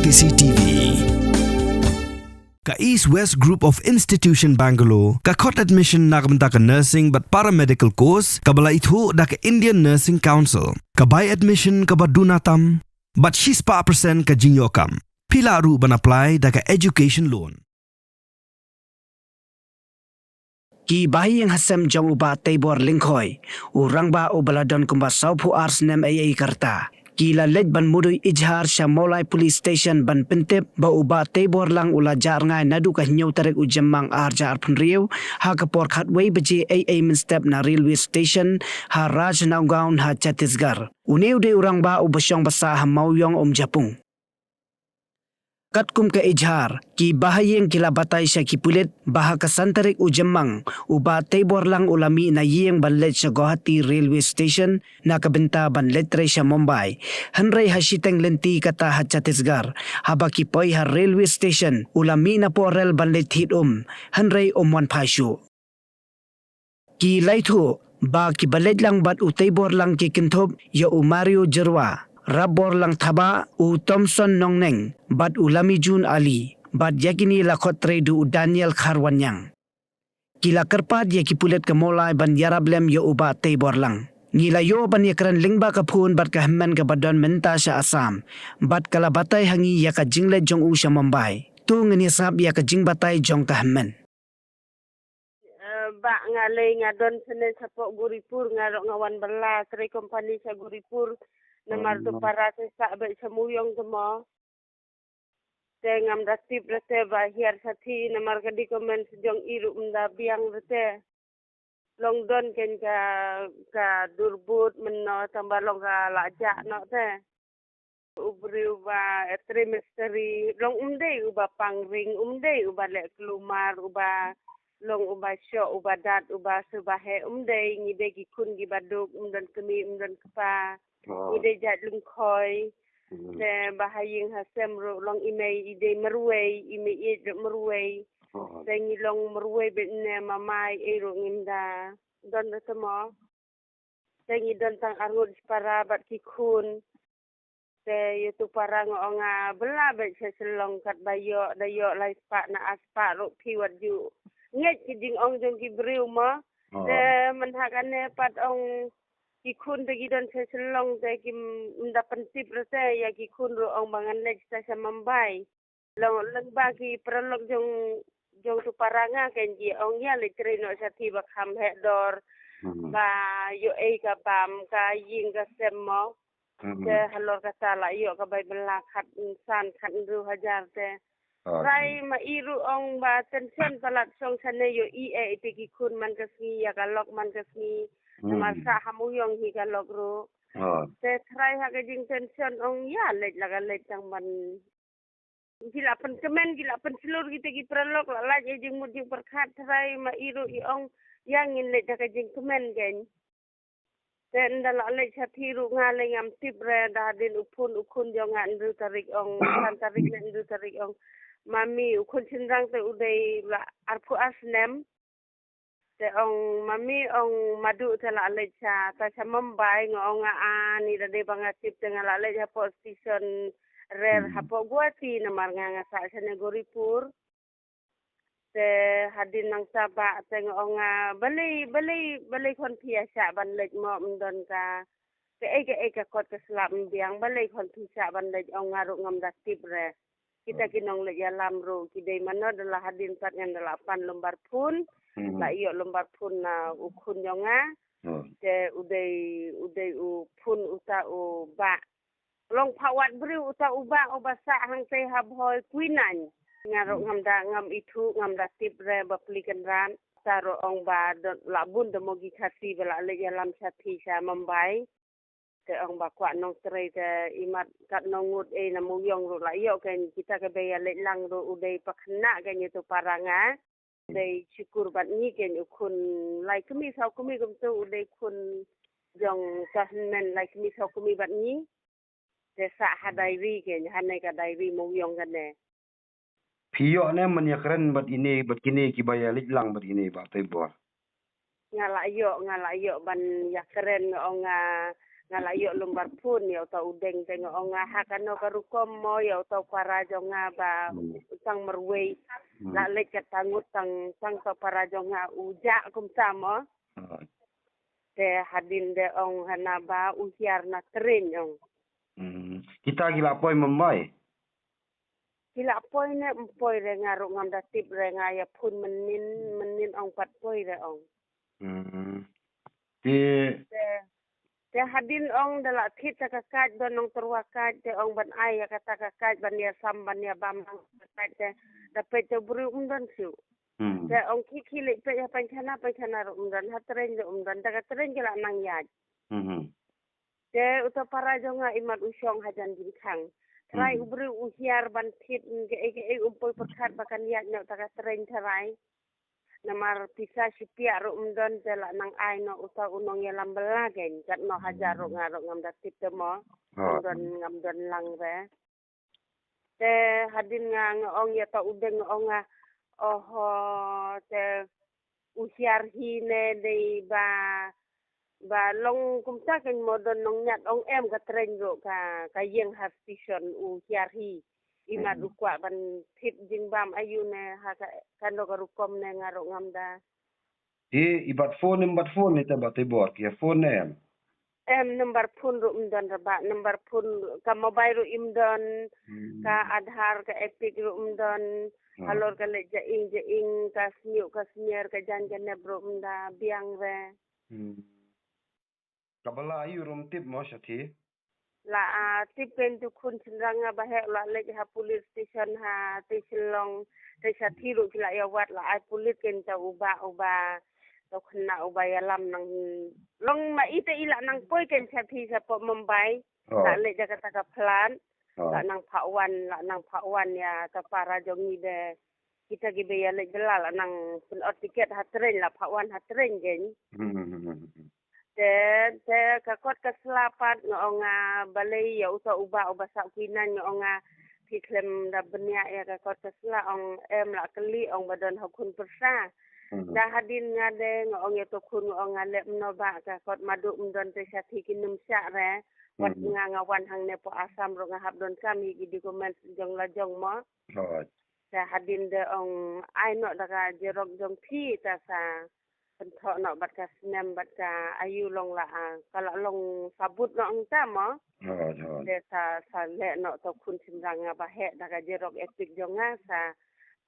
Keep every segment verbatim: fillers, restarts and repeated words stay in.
C C T V. Ka East West Group of Institution Bangalore ka khot admission na ka bynta ka nursing bad paramedical course kaba la ithuh da ka Indian Nursing Council. Ka bai admission kaba duna tam bad shispah percent ka jingïoh kam. Phi lah ruh ban apply da ka education loan. Ki bahaïing hasem jong u Bah Teibor Lyngkhoi, u rangbah uba la don kumba sawphew ar snem ei ei ka rta, ki la leit ban mudui ijhar sha Mawlai Police Station ban pyntip ba u Bah Teibor Lang u la jah rngai naduh ka hynñiew tarik u Jymmang ar hajar arphew hynriew ha ka por khatwei baje ei ei mynstep na railway station ha Rajnandgaon ha Chhattisgarh. Une u dei u rangbah uba shong basa ha Mawïong Umjapung. Katkum ka ijhar, ki bahaïing ki la batai sha ki pulit ba ha ka san tarik u Jymmang, u Bah Teibor Lang u la mih na ïing ban leit sha Guwahati Railway Station na ka bynta ban leit trei sha Mumbai. Hynrei ha shiteng lynti kata ha Chhattisgarh, haba ki poi ha railway station, u la mih napoh rel ban leit thied um, hynrei um wan phai shuh. Ki la ithuh ba kiba leit lang bad u Teibor Lang ki kynthup ïa u Mario Jyrwa, Rapbor Langthaba, u Thomson Nongneng bad u Lamijun Ali, bad ïa kine la khot trei da u Daniel Kharwanyang. Ki la kyrpad ïa ki pulit ka Mawlai ban ïarap lem ïa u Bah Teibor Lang. Ngi la ïoh ban ïakren lyngba ka phone bad ka hynmen kaba don mynta sha Assam, bad ka la batai ha ngi ïa ka jingleit jong u sha Mumbai. To ngin ïa sngap ïa ka jingbatai jong ka hynmen. Eh, bah, nga lei nga don sene shapoh Gorakhpur, nga ruh nga wan bylla trei company sha Gorakhpur. Namar tu para sa sah bad sha Mawïong tu mo. Te ngam da tip re te ba hiar shathie, namar ka documents jong i ruh ym da biang re te. Long don kein ka, ka dur bud mynno tang ba long ka la jah noh te. U briew ba trei mistri, long um dei uba pang ring, um dei uba leh kulmar, uba long uba shoh, uba dat, uba sngewbha heh, um dei. Ngi dei ki khun kiba duk, um don kmie, um don kpa. Ngi dei jait Lyngkhoi. Te bahaïing hasem ruh long i mei i dei marwei, i mei i ruh marwei. Te ngi long marwei bad ne mamai ei ruh ngim da don re te mo. Te ngi don tang arngut shipara bad ki khun. Te ïa tu para nga ong nga bylla bad sha Shillong, katba ïoh da ïoh lai spah na ar spah ruh phi wat ju ngeit ki jingong jong ki briew mo. Te mynta kane pat ong ki khun te ki don sha Shillong te kim da pyntip re te ïa ki khun ruh, ong ba ngan leit sa sha Mumbai. Long lyngba ki paralok jong, jong tu para nga kein ki ong ïa leit trei noh shathie ba kham heh dor. Ba ïoh ei ka bam ka ïing ka sem mo. Te halor kata la ïoh ka bai bylla khatsan khathynriew hajar te. Trai ma i ruh ong ba tension palat shong shane, ïoh i eh ite ki khun man ka sngi, ïa ka lok man ka sngi. Namar sa ha Mawïong hi ka lok ruh. Te trai ha ka jingtension ong ïa leit la ka leit tang ban Ki la pynkmen, ki la pynshlur kita ki paralok, la lait ïa jingmut jingpyrkhat. Trai ma i ruh i ong ïa ngin leit da ka jingkmen kein. Te ynda la leit shathie ruh nga lei ngam tip re, da hadien u phone u khun jong nga hynriew tarik ong, san tarik ne hynriew tarik ong. Mami, u khun shynrang te u dei la arphew ar snem. Te ong mami, ong madu te la leit sha, ta sha Mumbai, nga ong nga ani da dei ba nga tip te nga la leit hapoh station rel hapoh Guwahati, namar nga nga sah shane Gorakhpur. Te hadien nangta ba te nga ong nga balei, balei, balei khon phi ïa shah ban leit mo, ym don ka kaei kaei ka kot ka slap ym biang, balei khon phi shah ban leit, ong nga ruh ngam da tip re. Kita ki nongleit ïalam ruh ki dei mano, da la hadien pat ngan da la pan lombar phone. La ïoh lombar phone na u khun jong nga. Te u dei, u dei u phone uta u bah. Long phah wat briew uta u bah uba sah hangtei ha Bhoi Kuinaiñ. Nga ruh ngam da, ngam ithuh, ngam da tip re ba pli kynran. Ta ruh ong ba la bun da mo ki Khasi ba la leit ïalam shathie sha Mumbai. Te ong ba kwah nongtrei te imat kat nongngut ei na Mawïong ruh la ïoh kein, kita ka bei ïa leit lang ruh u dei pakhynnah kein ïa tu para nga. Dei shukur bad ngi kein, u khun lai kmie saw kmie kumtu, u dei khun jong ka hynmen lai kmie saw kmie bad ngi. Te sah ha diary kein, hangne ka diary Mawïong kane. Phi ïoh ne men ïakren bad ine, bad kine kiba ïa leit lang bad ine, Bah Teibor? Nga la ïoh, nga la ïoh ban ïakren, nga ong nga, Nga la ïoh lumbar phone ïa uta u deng te nga ong nga ha kano ka rukom mo ïa uta u para jong nga ba u tang marwei. La leit ka tangut tang tang uta u para jong nga u jah kumta mo. Te hadien de ong hana ba u hiar na train ong. Kita ki la poi Mumbai. Ki la poi ne ym poi re nga ruh ngam da tip re nga ïa phone mynnin mynnin ong pat poi re ong. Te te hadien ong da la thied ta ka card don ong tyrwa card te ong ban ai ïa kata ka card ban ïa sam ban ïa bam lang ka card te da peit te u briew um don shuh. Te ong ki ki leit peit ha pynkhana pynkhana ruh um don ha train ruh um don ta ka train ki la nang ïaid. Te uta para jong nga imat u shong hajan jingkhang. Trai u briew u hiar ban thied ke ke um poi pyrkhat ba kan ïaid noh ta ka train trai. Namar pisa shipiah ruh um don te la nang ai noh uta u nongïalam bylla kein kat noh hajar ruh nga ruh ngam da tip te mo. Ngam don ngam don lang re. Te hadien nga nga ong ïa ta u deng nga ong nga oho te u hiar hi ne dei ba ba long kumta kein mo don nong ñiat ong em ka train ruh ka ka ïeng ha station u hiar hi. Imat u kwah ban thied jingbam ayu ne ha ka kano ka rukom ne nga ruh ngam da. Hi i bat phone im bat phone ita bat i bor ki phone ne em. Em number phone ruh um don raba number phone ka mobile ruh im don ka Aadhaar ka Epic ruh um don. Halor ka leh jaing jaing ka smiu ka smier ka jan ka nep ruh um da biang re. Ka bala ayu rum tip mo shathi. La a tip ken tu khun chynrang nga ba heh la leh ha police station ha te Shillong te shathi ruh ki la ïa wad la ai police ken ta uba uba to khna uba ïa lam nang long ma ite i la nang poi ken shathi sa po Mumbai. La leh ja kata ka plan la nang pha wan la nang pha wan ïa ta para jong ngi de. Kita ki ba ïa leit bylla la nang pynot tiket ha train la pha wan ha train gen. Te te ka kot ka sla pat nga ong nga balei ïa uta uba uba sa kuinan nga ong nga phi khlem da bniah ïa ka kot ka sla ong em la kali ong ba don ha khun pyrsa. Da hadien nga de nga ong ïa to khun nga ong nga leh mno ba ka kot madu mdon te shathi ki num sha re. Wat nga nga wan hangne po Assam ro nga hap don kam hi ki document jong la jong mo. Te hadien de ong ai noh da ka jerok jong phi ta sa pynthoh noh bad ka snem bad ka ayu long la a ka la long sabut noh ong ta mo. Te sa sa leh noh to khun chynrang nga ba heh da ka jerok Epic jong nga sa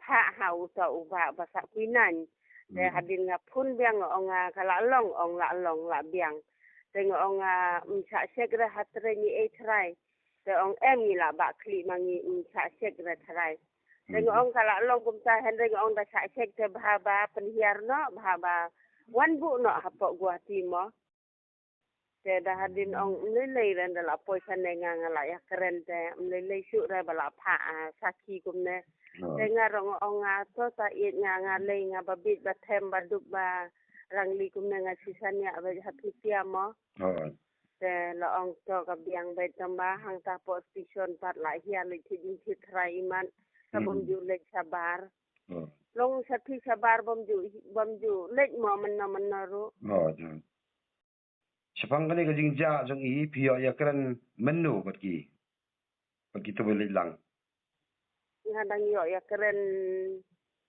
pha ha uta uba ba sa kuinan. Te hadien nga phone biang nga ong nga ka la long ong la long la biang. Te nga ong nga um sa sek re ha train ni e trai. Te ong em ngi la ba khlieh ma ngi um sa sek re trai. Te nga ong ka la long kumta hynrei nga ong da sa sek te bha ba pynhiar noh bha ba wan buh noh hapoh Guwahati mo. Te da hadien ong mlei lei ren da la poi sane nga nga la ïa kren te mlei lei shuh re ba la pha a sakhi kumne. Te nga rong ong nga to ta iet nga nga lei nga ba bit ba them ba duk ba rangli kumne nga sisan ïa ba ha phi pia mo. Te la ong to ka biang beit tang ba hangta po station pat la hiar leit thi jingthi thrai imat. Ka bom ju leit shabar. Long shathi shabar bom ju bom ju leit mo menno menno ru. Shaphang kane ka jingjia jong i phi ïoh ïa kren menno bad ki bad ki tu ba leit lang. Nga dang ïoh ïa kren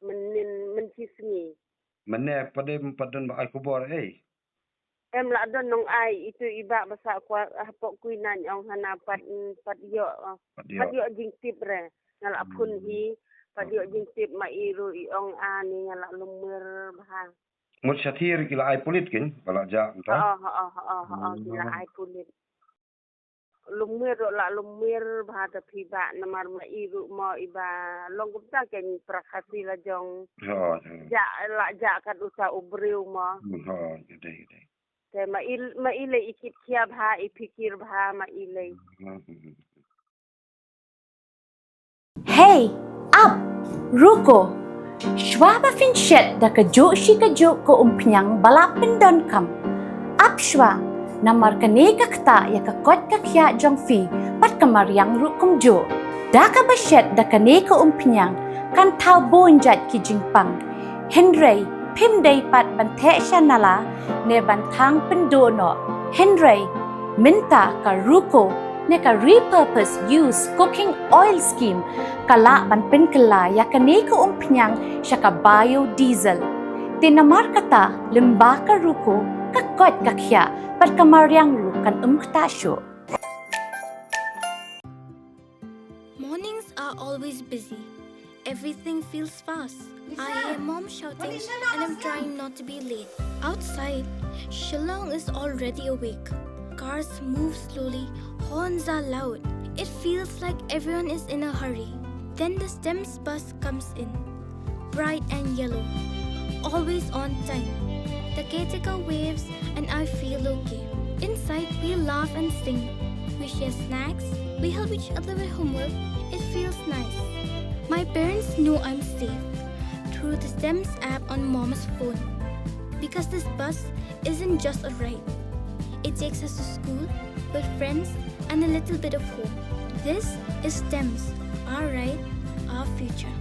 menin men chi sngi. Mene pade pat don ba ai khubor ei. Em la don nong ai itu i ba ba sa kwa hapoh kuinan ong hana pat pat ïoh pat ïoh jingtip re. Nga la phun hi pat ïoh jingtip ma i ru i ong ani nga la lumir bha. Mut shathir ki la ai pulit kin ba la ja mta. Oh oh oh oh ki la ai pulit. Lumir ro la lumir bha ta phi ba namar ma i ru mo i ba long kumta ken prakhasi la jong. Ja la ja kat uta u briew mo. Te ma i ma i le i kit khia bha i phikir bha ma i le. Hey, ap, ruko. Shwa ba phin shet da kajuh shi kajuh ka umphniang ba la pyndonkam. Ap shwa, namar kane ka ktah ïa ka koit ka khiah jong phi bad ka mariang ruh kumjuh. Da kaba shet da kane ka umphniang kan thaw bun jait ki jingpang. Hynrei phim dei pat ban theh sha nala ne ban thang pynduh noh. Hynrei Mynta ka RUCO ne ka Repurpose Used Cooking Oil Scheme ka lah ban pynkylla ïa kane ka umphniang sha ka biodiesel. Te namar kata lyngba ka RUCO ka koit ka khiah bad ka mariang ruh kan ym ktah shuh. Mornings are always busy. Everything feels fast. I hear mom shouting and I'm trying not to be late. Outside, Shillong is already awake. Cars move slowly, horns are loud. It feels like everyone is in a hurry. Then the STEMS bus comes in. Bright and yellow. Always on time. The caretaker waves and I feel okay. Inside, we laugh and sing. We share snacks. We help each other with homework. It feels nice. My parents know I'm safe through the STEMS app on mom's phone. Because this bus isn't just a ride, it takes us to school, with friends, and a little bit of home. This is STEMS, our ride, our future.